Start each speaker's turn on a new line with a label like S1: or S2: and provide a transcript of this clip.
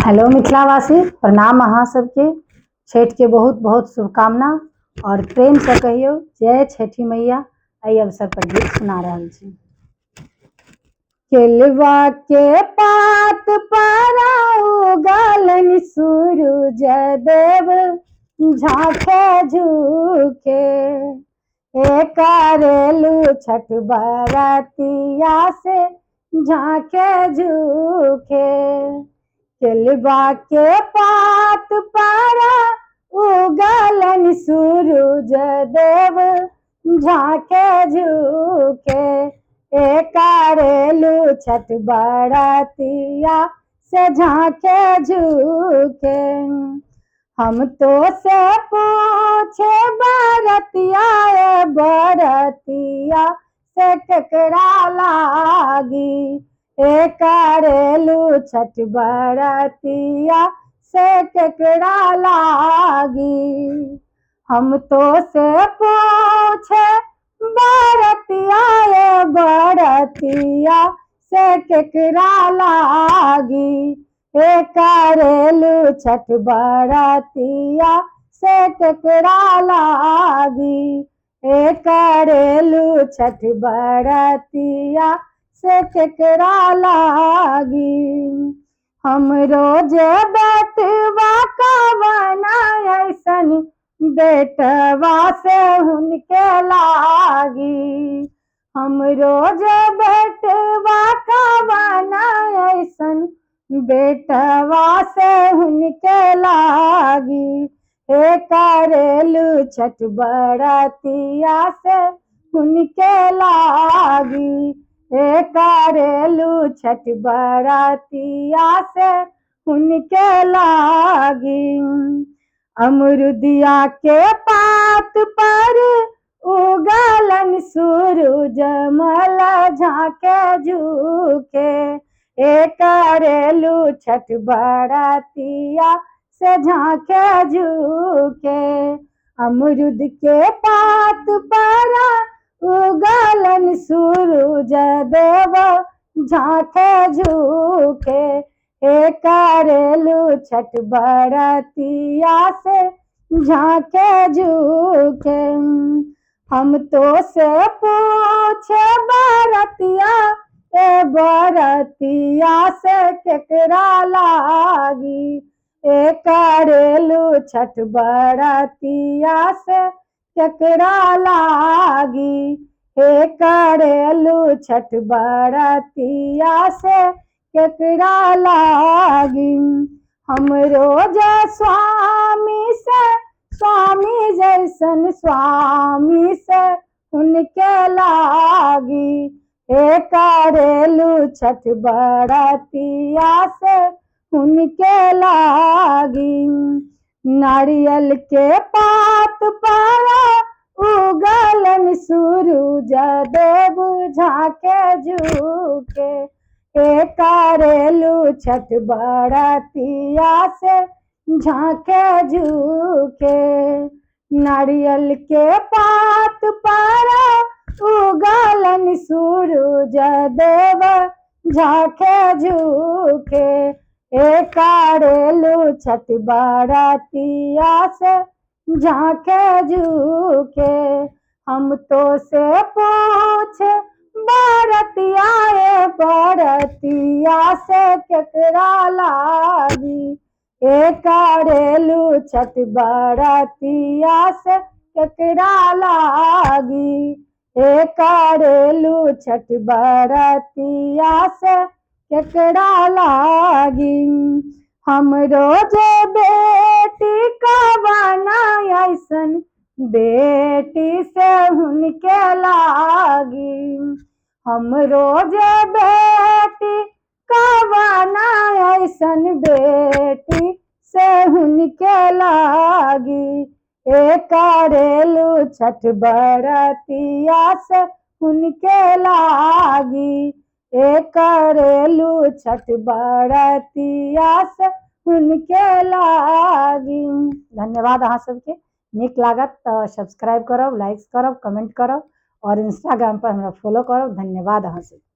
S1: Hello मिथिलावासी, प्रणाम अहाँ सबके। छठि के बहुत बहुत शुभकामना और प्रेम से कहियौ जय छठि मैया। एहि अवसर पर गीत सुना रहल छी। केलवा के पात पर उगलन सूरज देव झाँके झुके, ए करेलू छठ बरतिया से झाँके झुके। केलवा के पात पर उगलन सूरज देव झाँके झुके, ए करेलू छठ बरतिया से झाँके झुके। हम तो से पूछे बरतिया ए बरतिया से केकरा लागी, ए करेलू छठ बरतिया से केकरा लागी। हम तो से पूछे बरतिया ए बरतिया से केकरा लागी, ए करेलू छठ बरतिया से केकरा लागी, ए करेलू छठ बरतिया से केकरा लागी। हम रोज बेटवा का बना ऐसन बेटवा से हुनके लागी, हम रोज बेटवा का बना ऐसन बेटवा से हुनके लागी, ए करेलू छठ बरतिया से हुनके लागी, ए करेलू छठ बरतिया से हुनके लागी। अमरुदिया के पात पर उगलन सूरज मल झाँके झुके, ए करेलू छठ बरतिया से झाँके झुके। अमरुद के पात पर उगलन सूरज देव झाँके झुके, ए करेलू छठ बरतिया से झाँके झुके। हम तो से पूछे बरतिया ए बरतिया से केकरा लागी, ए करेलू छठ बरतिया से केकरा लागी, ए करेलू छठ बरतिया से केकरा लागी। हम रोज स्वामी से स्वामी जैसन स्वामी से उनके लागी, ए करेलू छठ बरतिया से उनके लागी। नारियल के पात पर उगलन सूरज देव झाँके झुके, ए करेलू छठ बरतिया से झाँके झुके। नारियल के पात पर उगलन सूरज देव झाँके झुके, ए करेलू छठ बरतिया से झाँके झुके। हम तो से पूछे बरतिया ए बरतिया से केकरा लागी, ए करेलू छठ बरतिया से केकरा लागी, ए करेलू छठ बरतिया से केकरा लागी। हम रोज बेटी का बना ऐसन बेटी से हुनके लागी, हम रोज बेटी का बना ऐसन बेटी से हुनके लागी, ए करेलू छठ बरतिया से हुनके लागी, ए करेलू छठ बरतिया से हुनके लागी। धन्यवाद अहाँ सबके। नीक लागत तऽ सब्सक्राइब करब, लाइक करब, कमेंट करब और इंस्टाग्राम पर हमरा फॉलो करब। धन्यवाद अहाँ सबके।